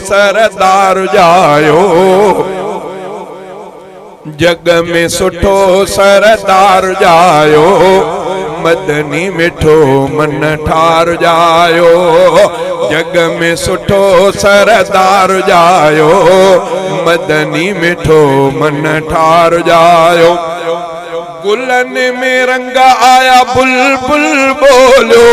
سردار ڄايو. جڳ ۾ سٺو سردار ڄايو، مدني مٺو من ٺار ڄايو. جڳ ۾ سٺو سردار ڄايو، مدني مٺو من ٺار ڄايو. گلن ۾ رنگ آيا بلبل ٻوليو،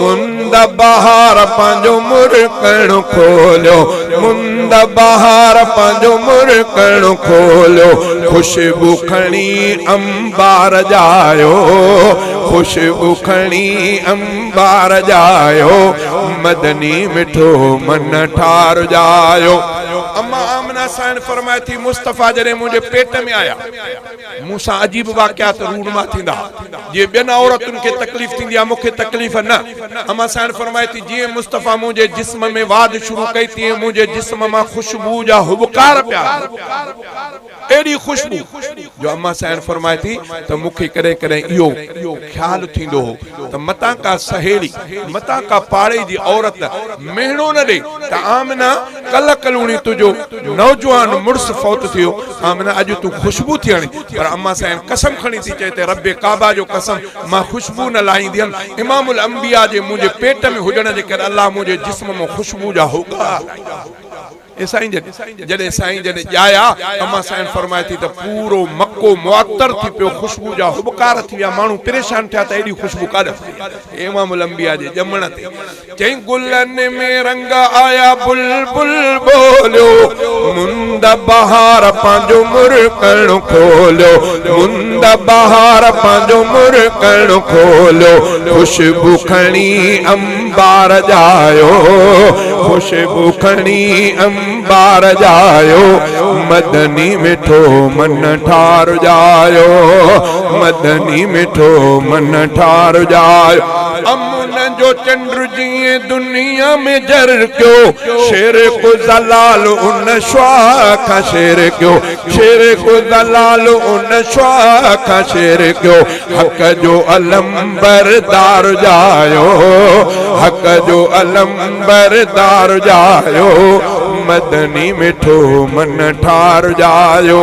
مند بهار پنهنجو مرڪڻ کوليو، مند بهار پنهنجو مرڪڻ کوليو، خوشبو کڻي انبار ڄايو، خوشبو کڻي انبار ڄايو، مدني مٺو من ٺار ڄايو. اما آمنه سائڻ فرمائي ٿي، مصطفيٰ جڏهن منهنجي پيٽ ۾ آيا. مون سان عجيب واقعات رونما ٿيندا ها. جيئن ٻين عورتن کي تڪليف ٿيندي آهي، مون کي تڪليف نه. امان سائڻ فرمائي ٿي، جيئن مصطفيٰ منهنجي جسم ۾ واڌ شروع ڪئي، تيئن منهنجي جسم مان خوشبوء جا هٻڪار پيا اچن. اهڙي خوشبو جو امان سائڻ فرمائي ٿي ته مون کي ڪڏهن ڪڏهن اهو خيال ٿيندو هو ته متان ڪا سهيلي، متان ڪا پاڙي جي عورت مهڻو نه ڏئي ته آمنه! ڪلهه ڪلهوڻي تنهنجو نوجوان مڙس فوت ٿيو، آمنه اڄ تون خوشبو ٿي هڻين، پر امان سائڻ قسم کڻي ٿي چئي ته رب ڪعبه جو قسم مان خوشبو نه لاهيندي هيم، امام الانبياء جي منهنجي پيٽ ۾ هجڻ جي ڪري الله منهنجي جسم مان خوشبو جا هوڪا لاهيا. اي سائين جن! جڏهن سائين جن ڄايا، امان سائڻ فرمائي ٿي ته پورو مڪو معطر ٿي پيو، خوشبو جا هٻڪار ٿي ويا، ماڻهو پريشان ٿيا ته ايڏي خوشبو ڪاڏانهن ٿي آئي؟ امام الانبياء جي ڄمڻ تي چئين گلن ۾ رنگ آيا بلبل ٻوليو، مند بهار پنهنجو مرڪڻ کوليو، مند بهار پنهنجو مرڪڻ کوليو، خوشبو کڻي انبار ڄايو، خوشبو کڻي انبار ڄايو، مدني مٺو من ٺار ڄايو، مدني مٺو من ٺار ڄايو. امن جو چنڊ جيئن دنيا ۾ جرڪيو، شرڪ ضلال ان شعاع کان شرڪيو، شرڪ ضلال ان شعاع کان شرڪيو، حق جو علم بردار ڄايو، حق جو علم بردار ڄايو، مدني مٺو من ٺار ڄايو،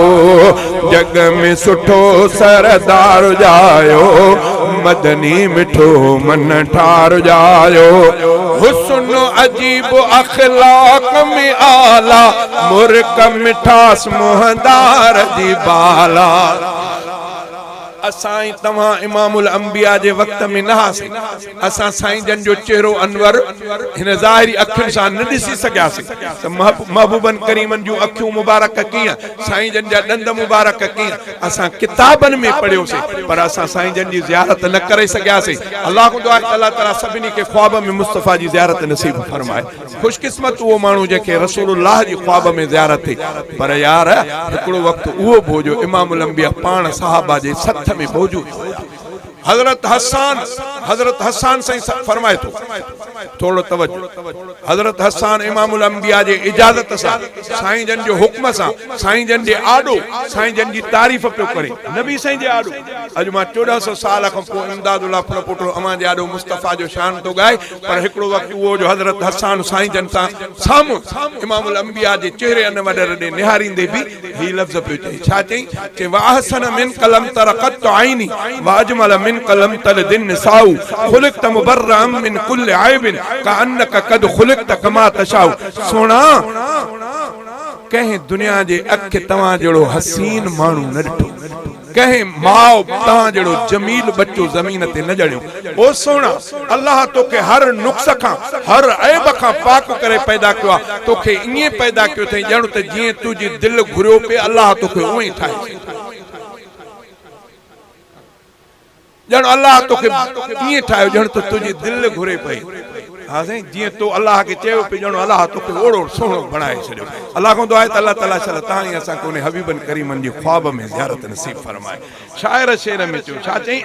جڳ ۾ سٺو سردار ڄايو، مدني مٺو من ٺار ڄايو. حسن عجيب اخلاق ۾ اعليٰ، مرڪ مٺاس منهندار جي بالا. اسان ۽ توهان امام الانبياء جي وقت ۾ نه هئاسين. اسان سائين جن جو چهرو انور هن ظاهري اکين سان نه ڏسي سگهياسين ته محبوبن ڪريمن جون اکيون مبارڪ ڪيئن، سائين جن جا ڏند مبارڪ ڪيئن، اسان ڪتابن ۾ پڙهيوسين پر اسان سائين جن جي زيارت نه ڪري سگهياسين. الله کان دعا آهي ته الله تعالي سڀني کي خواب ۾ مصطفيٰ جي زيارت نصيب فرمائي. خوش قسمت اهو ماڻهو جنهن کي رسول الله جي خواب ۾ زيارت ٿي. پر يار هڪڙو وقت اهو به هو جو امام الانبياء پاڻ صحابه جي سٿ ۾ موجود هيا. حضرت حسان حضرت حسان سائين فرمائي ٿو ٿورڙو توجه حضرت حسان امام الانبياء جي اجازت سان سائين جن جي حڪم سان سائين جن جي آڏو سائين جن جي تعريف پيو ڪري نبي سائين جي آڏو اڄ مان 1400 سال کان پوء امداد الله ڦلپوٽو اوهان جي آڏو مصطفيٰ جو شان ٿو ڳائي پر هڪڙو وقت اهو جو حضرت حسان سائين جن سان سامهون امام الانبياء جي چهري انور ڏي نهاريندي به هي لفظ پيو چئي. ڇا چئي؟ چي واحسن منک لم تر قط عيني واجمل منک لم تلد النساء خلقت مبرئا من کل عيب ڪانک قد خلقت ڪما تشاء سهڻا! ڪنهن دنيا جي اک توهان جهڙو حسين ماڻهو نه ڏٺو. ڪنهن ماء توهان جهڙو جميل ٻچو زمين تي نه ڄڻيو. او سهڻا! الله توکي هر نقص کان، هر عيب کان پاڪ ڪري پيدا ڪيو آهي. توکي ائين پيدا ڪيو اٿئي ڄڻ ته جيئن تنهنجي دل گهريو پئي الله توکي اونئين ئي ٺاهي ڇڏيو. ڄڻ الله توکي ائين ٺاهيو ڄڻ ته تنهنجي دل گهري پئي. ها سائين جيئن تو الله کي چيو پئي ڄڻ الله توکي اوڙو سهڻو بڻائي ڇڏيو. الله کان دعا آهي ته الله تعالي شل تان ۽ اسان کي انهي حبيبن ڪريمن جي خواب ۾ زيارت نصيب فرمائي. شاعر شعر ۾ چيو ڇا چئين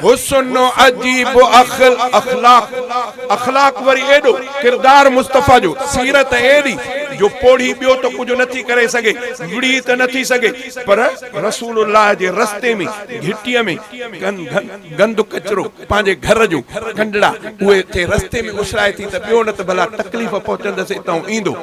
حسن عجيب اخلاق اخلاق وري ايڏو ڪردار مصطفيٰ جو سيرت ايڏي. جو پوڙهي ٻيو ته ڪجهه نٿي ڪري سگهي، وڙهي ته نٿي سگهي، پر رسول الله جي رستي ۾ گهٽيء ۾ گند ڪچرو پنهنجي گهر جو ڪنڊڙا اهي اتي رستي ۾ اڇلائي ٿي ته ٻيو نه ته ڀلا تڪليف پهچندس اتان ايندو.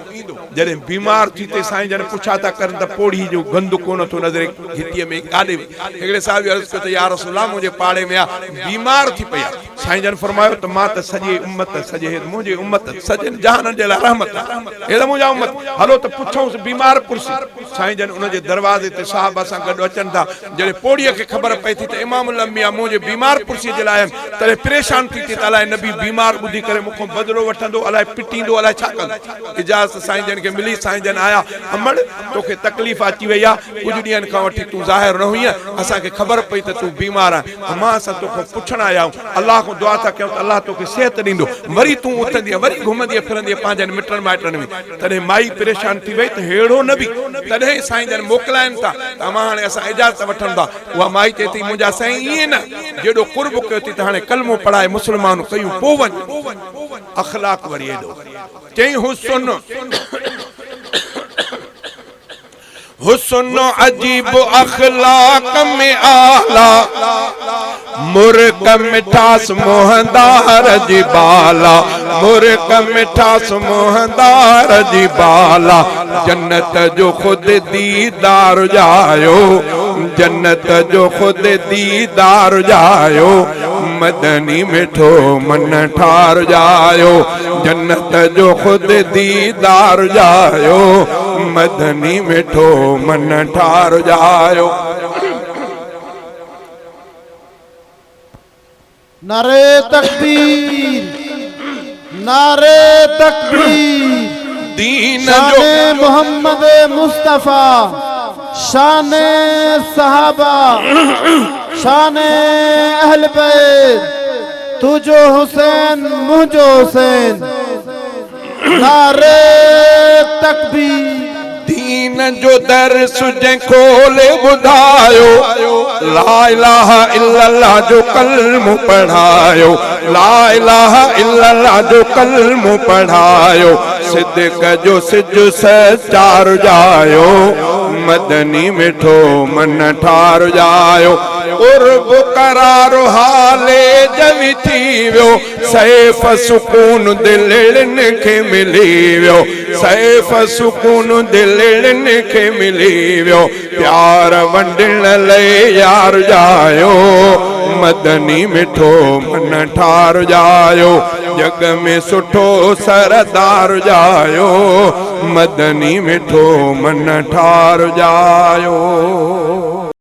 جڏهن بيمار ٿي تي سائين جن پڇا ٿا ڪرن ته پوڙهي جو گند ڪونه ٿو نظري گهٽيء ۾ ڪاڏي وئي؟ هڪڙي صحابي عرض ڪيو ته يا رسول الله منهنجي پاڙي ۾ آ بيمار ٿي پئي آ. سائين جن فرمايو ته مان ته سڄي امت سڄي منهنجي امت سڄن جهانن جي لاء رحمت آهي اي ته منهنجا امت هلو ته پڇونس بيمار پرسي سائين جن ان جي دروازي تي صحابه سان گڏ اچن ٿا جڏهن پوڙهيء کي خبر پئي ٿي ته امام الانبياء منهنجي بيمار پرسي جي لاء آيا آهن تڏهن پريشان ٿي ٿي ته الائي نبي بيمار ٻڌي ڪري مون کان بدلو وٺندو الائي پٽيندو الائي ڇا ڪندو اجازت سائين جن کي ملي سائين جن آيا امڙ توکي تڪليف اچي وئي آهي ڪجهه ڏينهن کان وٺي تون ظاهر نه هئينء اسان کي خبر پئي ته تون بيمار آهين امان اسان توکان پڇڻ آيا آهيون، الله کان دعا ٿا ڪيون ته الله توکي صحت ڏيندو، وري تون اٿندينء، وري گهمندينء ڦرندينء پنهنجن مٽن مائٽن ۾. تڏهن مائي پريشان ٿي وئي ته ههڙو نبي! تڏهن سائين جن موڪلائين ٿا ته امان هاڻي اسان اجازت وٺون ٿا. اها مائي چئي ٿي منهنجا سائين ائين نه، جيڏو قرب ڪيو ٿي ته هاڻي ڪلمو پڙهائي مسلمان ڪيون پوء وڃ. اخلاق وري ايڏو. چئين حسن! حسن عجيب اخلاق ۾ اعليٰ، مرڪ مٺاس منهندار جي بالا، مرڪ مٺاس منهندار جي بالا، جنت جو خود ديدار ڄايو، جنت جو خود ديدار ڄايو، مدني مٺو من ٺار ڄايو. جنت جو خود ديدار ڄايو، مدني مٺو من ٺار ڄايو. نعري تڪبير نعري تڪبير دين جو شان محمد مصطفيٰ شان صحابه شان اهل بيت تنهنجو حسين منهنجو حسين نعري تڪبير. دين جو درس جنهن کولي ٻڌايو، لا اله الا الله جو ڪلمو پڙهايو، لا اله الا الله جو ڪلمو پڙهايو، صدق جو سج سچار ڄايو، مدني مٺو من ٺار ڄايو. قرب قرار حالي جوي ٿي ويو، سيف سڪون دلڙين کي ملي ويو، سيف سڪون دلڙين کي ملي ويو، پيار ونڊڻ لئي يار ڄايو، مدني مٺو من ٺار ڄايو، جڳ ۾ سٺو سردار ڄايو، مدني مٺو من ٺار ڄايو.